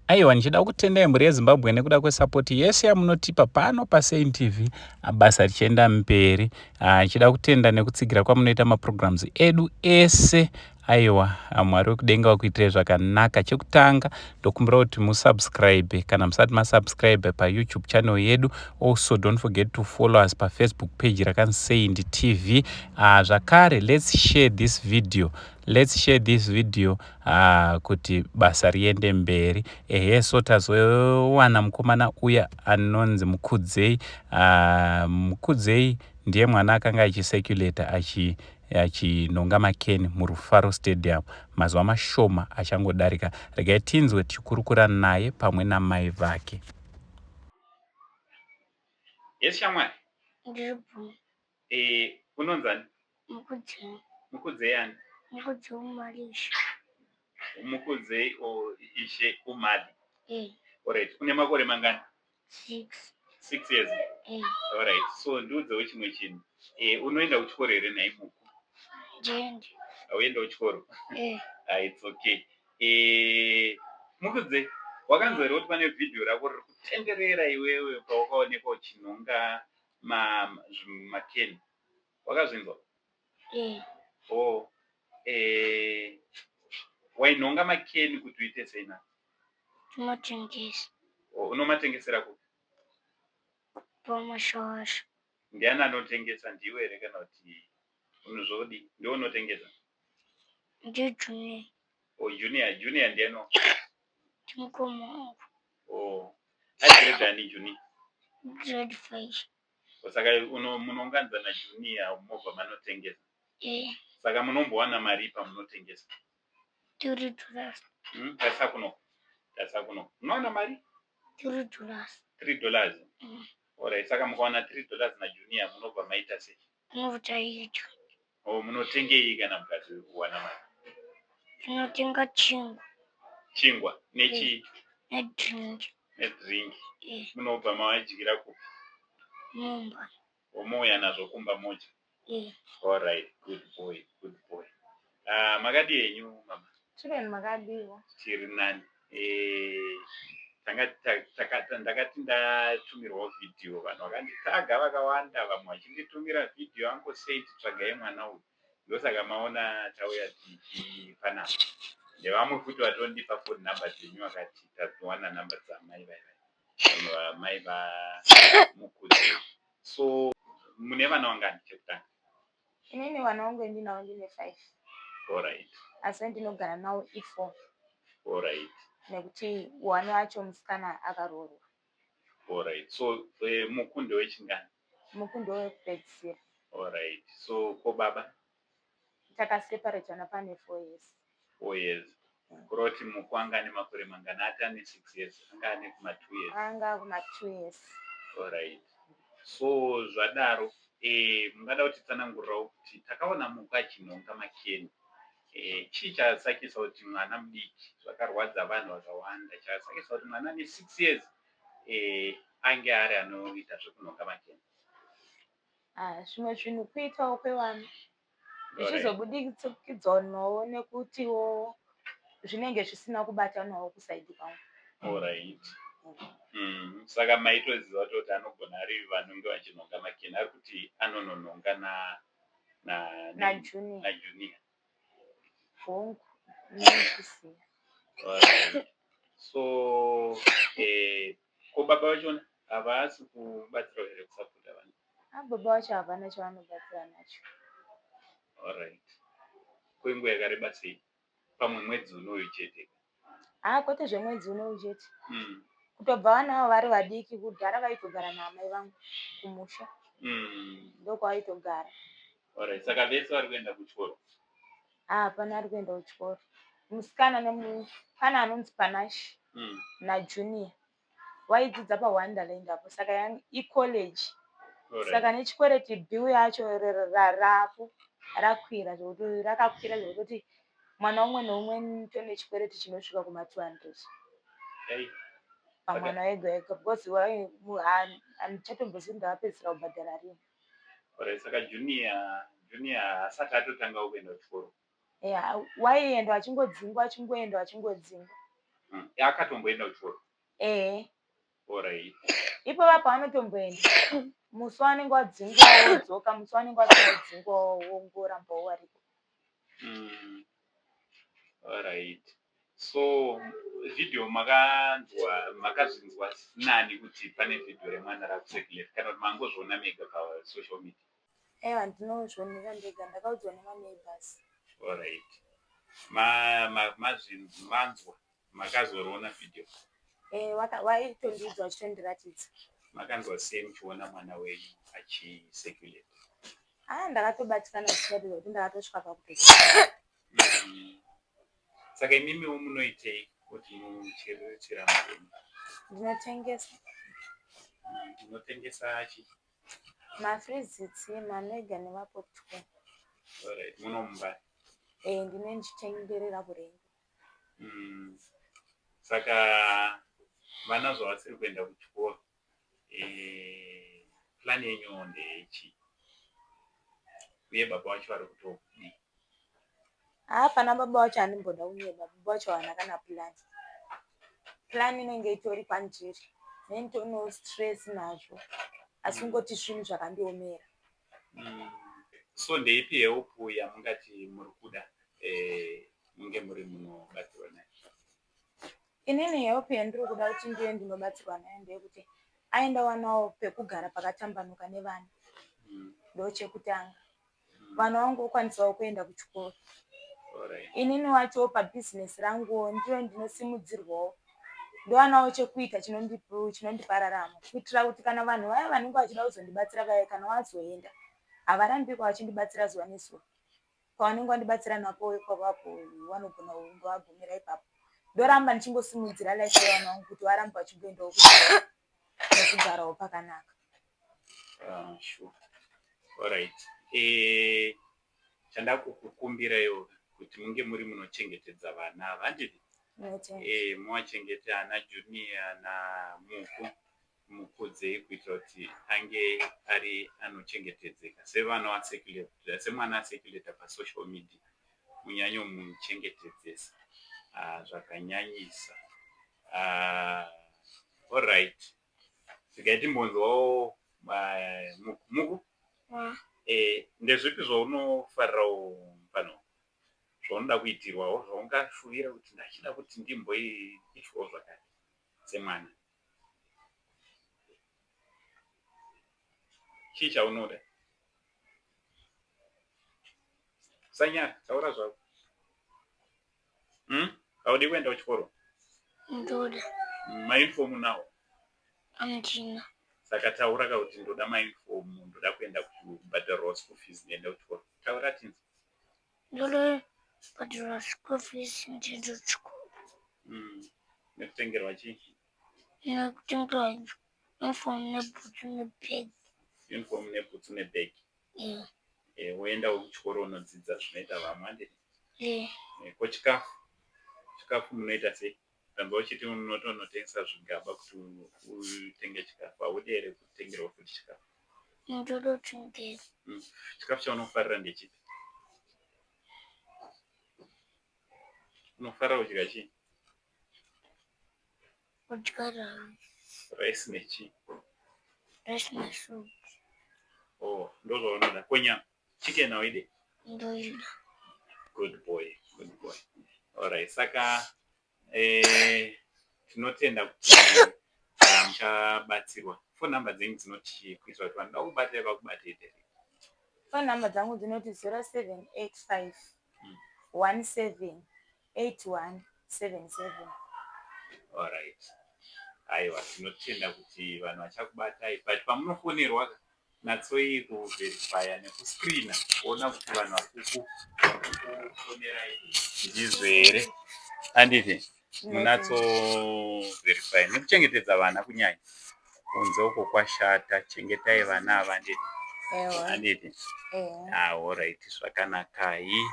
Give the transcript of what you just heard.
Aiwa, ndichida kutendai mhuri yeZimbabwe nekuda kwesapoti yese yamunotipa pano paSaint TV, basa richienda mberi. Ndichida kutenda nekutsigira kwamunoita maprograms edu ese. Aiwa, Mwari wekudenga wakuitirai zvakanaka. Chekutanga, ndokumbira kuti musubscribe kana musati masubscribe paYouTube channel yedu. Also, don't forget to follow us paFacebook page rakanzi Saint TV. Zvakare, let's share this video, let's share this video kuti basa riende mberi. Ehe, so tazowana mukomana uya anonzi Mukudzei. Mukudzei ndiye mwana akanga achicirculata achinonga makeni muRufaro Stadium mazuva mashoma achangodarika. Regai tinzwe tichikurukura naye pamwe namai vake. Yes, shamwari. Ndiripo. Unonzani? Mukudzei. Mukudzei ani? Mukudzei Umalisha. Mukudzei o Ishe Umali? Eh. Alright, une makore mangani? 6. 6 years? Eh. Alright, so ndiudzewo chimwe chinhu. Unoenda kuchikoro here nhai Muku? Ndiendi. Auenda kuchikoro? Eh. Ah, it's okay. Mukudze, wakanzwa here kuti pane vhidhiyo rako riri kutenderera iwewe pawakaonekwa uchinhonga makeni? Wakazvinzwa? Eh. Oh, wainhonga makeni kuti uite sei na? Tinotengesa. Oh, unomatengesera kupi? Pamashawasha. Ndiani anotengesa? Ndiwe here kana kuti unozvodi? Ndiwe unotengesa? NdiJunior. Oh, Junior. Junior ndiani? Ndimukoma wangu. Oh, ari grade ani Junior? Grade 5. Saka munounganidza naJunior mobva manotengesa? Eh. Saka munombowana mari pamunotengesa? $3. Tarisa kuno, tarisa kuno. Munowana mari? $3. $3? Mm. Alright, saka mukawana $3 naJunior munobva maita sei? Tinotaita. Oh, munotengei kana mukazowana mari? Tinotenga chingwa. Chingwa nechii? Nedrink. Nedrink? Eh. Munobva mawadyira kupi? Mumba. Mouya nazvo kumba modya? Eh. Alright, good boy, good boy. Makadi henyu, mama? Children, makadiwa? Tiri nani. Ndakati ndatumirwawo vhidhiyo, vanhu vakanditaga vakawanda, vamwe vachinditumira vhidhiyo, "Uncle Saint, tsvagai mwana uyu." Ndosaka maona tauya tichipanapa. Nevamwe futi vatondipa phone number dzenyu, vakati tatowana namba dzamai vaivai, vamai vaMukudze. So mune vana vangani chekutanga? Inini vana vangu ndinawo, ndine five. Asi ndinogara nawo ifour. Nekuti one wacho musikana akaroorwa. Alright, so Muku ndewechingani? Muku ndowekupedzisira. Alright, so ko baba? Takaseparatana pane 4 years. 4 years, kureva kuti Muku anga ane makore mangani? Ati ane 6 years, anga ane kuma 2 years? Anga kuma 2 years. Alright, so zvadaro, mungada kutitsanangurirawo kuti takaona Muku achinhonga makeni. Chii chasakisa kuti mwana mudiki, zvakarwadza vanhu vakawanda, chasakisa kuti mwana ane 6 years ange ari anoita zvekunhonga makeni? Ah, zvimwe zvinhu kuitawo kwevana, zvichizobudikidzanawo nekutiwo zvinenge zvisina kubatanawo kuside kwangu. Alright. Saka maitoziva kutoti anogona ari vanonge vachinhonga makeni, ari kuti anononhonga na na naJunior. NaJunior. Hongu, ndinochiziva. Alright. So ko baba vachona havasi kubatsirawo here kusapota vana? Ah, baba vacho havana chavanobatsira nacho. Alright, kwenguva yakareba sei? Pamwe mwedzi unoyu chete? Haa, kwete zvemwedzi unoyu chete. Kutobva vana avo vari vadiki, kudhara vaitogara naamai vangu kumusha. Ndokwavaitogara. Alright, saka vese vari kuenda kuchikoro? Haa, hapana ari kuenda kuchikoro. Musikana pane anonzi Panashi naJunior, waidzidza paWonderland apo, saka icollege. Saka nechikwereti, bill yacho rapo rakwira zvokuti, rakakwira zvekutoti mwana umwe neumwe tone chikwereti chinosvika kuma 200 Ei. pamwana wega wega, because handichatombozivi ndavapedzisira kubhadhara rini. Alright, saka Junior asati atotangawo kuenda kuchikoro? Ya, waienda achingodzingwa, achingoenda achingodzingwa. Akatomboenda kuchikoro? Ehe. Alright. Ipapo paanotomboenda musi waanenge wadzingwa wodzoka, musi waanenge wasina kudzingwa wongorambawo wariko. Alright. So video makanzwa, makazvinzwa nani kuti pane video remwana rakucirculate, kana kuti mangozviona mega pasocial media? Aiwa, ndinozvionera ndega, ndakaudzwa nemaneighbors. Alright. Manzwa, makazoriona video? Vaitondiudza vachitondiratidza. Makanzwa sei muchiona mwana wenyu achicirculate? Ah, ndakatobatikana zvichiratidza kuti ndakatosvika pakuto Saka imimiwo munoitei kuti muchiriritira mhuri? Ndinotengesa. Munotengesa chii? Mafreezits, mamega nemapopcorn. Alright. Muno muMbare? Ndinenge ndichitenderera kurengi. Saka vana zvavasiri kuenda kuchikoro, plan yenyu ndeyechii? Uye baba vacho vari kutodii? Haa, pana baba vacho handimboda kunyeba, baba vacho havana kana plan. Plan inenge itori kwandiri, neni stress nazvo, asi kungoti zvinhu zvakandiomera. So ndeipi help yamungati muri kuda, munge muri munobatsirwa nayo? Inini help yandiri kuda kuti ndive ndinobatsirwa nayo ndeyekuti aindawanawo pekugara pakatambanuka nevana, ndochekutanga. Vana vangu vokwanisawo kuenda kuchikoro. Inini wacho pabhizinesi ranguwo ndive ndinosimudzirwawo, ndowanawo chekuita chinondipa raramo, kuitira kuti kana vanhu vaya vanenge vachida kuzondibatsira vaya, kana vazoenda, havarambiko vachindibatsira zuva nezuva. Pavanenge vandibatsira napo ipapo, vanogona kunge vagumira ipapo. Ndoramba ndichingosimudzira life yevana vangu kuti varambe vachingoendawo kuchikoro nekugarawo pakanaka. Ah, sure. Alright. Chandakukukumbirai kuti munge muri munochengetedza vana ava, handiti? Ndinotenda. Muvachengete ana Junior naMuku, mukudzei kuitira kuti ange ari anochengetedzeka sevana, semwana acirculata pasocial media, munyanyomuchengetedzesa zvakanyanyisa. Alright, regai timbonzwawo Muku. Muku, ndezvipi zvaunofarirawo pano, zvaunoda kuitirwawo, zvaungashuvira kuti ndachida kuti ndimboitwawo zvakati semwana? Chii chaunoda? Usanyara, taura zvako. Haudi kuenda kuchikoro? Ndoda. Mauniform unawo? Andina. Saka taura ka kuti ndoda mauniform, ndoda kuenda kubhadharwa school fees, ndiende kuchikoro. Taura tinzwe. Ndoda kubhadharwa school fees, ndiende kuchikoro. Nekutengerwa chii? Nekutengerwa uniform nebhutsu nebhegi. Uniform nebhutsu nebhegi? Yeah. Woendawo kuchikoro unodzidza zvinoita vamwe, handiti? Yeah. Ko chikafu? Chikafu munoita sei? Tanzwa uchiti unotonotengesa zvigaba kuti utenge chikafu. Haudi here kutengerwa futi chikafu? Ndoda kutengera. Chikafu chaunofarira ndechipi? Unofarira kudya chii? Kudya rice. Rice nechii? Rice nesoup. Oh, ndozvaunoda. Ko nyama? Chicken hauidi? Ndoida. Good boy, good boy. Alright, saka tinotenda kuti muchabatsirwa. Phone number dzenyu dzinoti, kuitira kuti vanoda kubatai vakubatei direct? Phone number dzangu dzinoti 0785 17 81 77. Alright. Aiwa, tinotenda kuti vanhu vachakubatai, but pamunofonerwa, natsoi kuverifya nekuscreena kuona kuti vanhu vari kukufonerai ndizvo here, handiti? Munatsoverify nekuchengetedza vana, kunyanya kunze uko kwashata. Chengetai vana ava, handiti? Ewa. Handiti? Ewa. Ah, alright, zvakanakai.